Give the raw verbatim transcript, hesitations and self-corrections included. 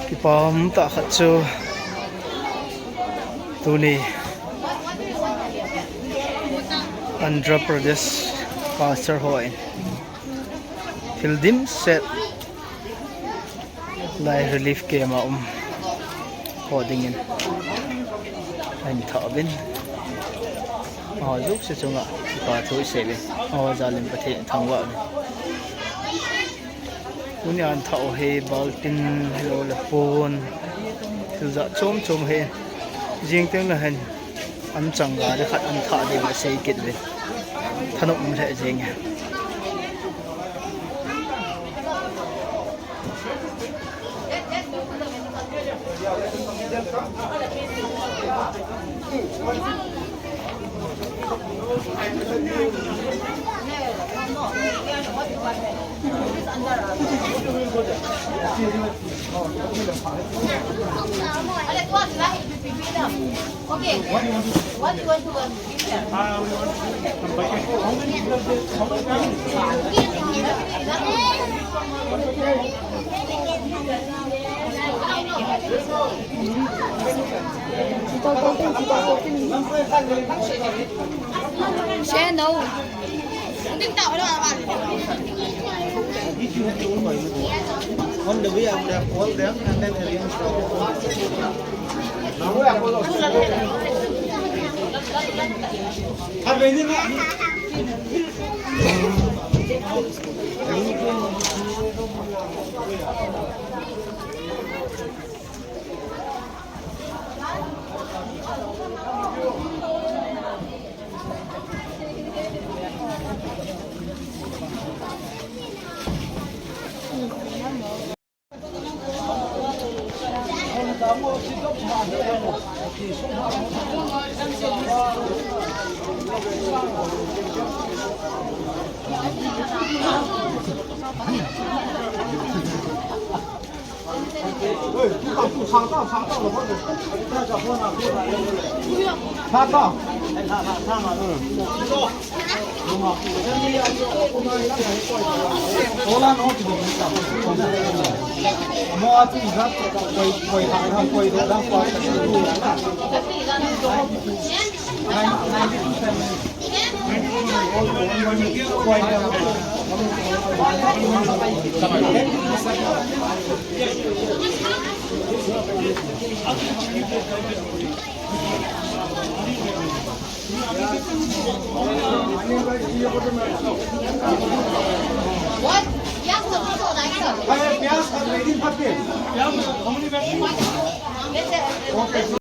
Kipa um tah khat chu tuni Andhra Pradesh pastor hon thil dimset lai relief camp a um ho dingin ahin thah uvin, amaho jouse chunga kipa thu isei uvin, amaho jal in Pathen thangvah uvin. Tuni a ahin thah u hi baltin hilou le pon, thil jat chom chom ahi. Jing teng le hin an chang gari khat ahin thah diu asei kit uvin. Thanom um lheh jenge. On the way, I would have called them and then arranged for the phone.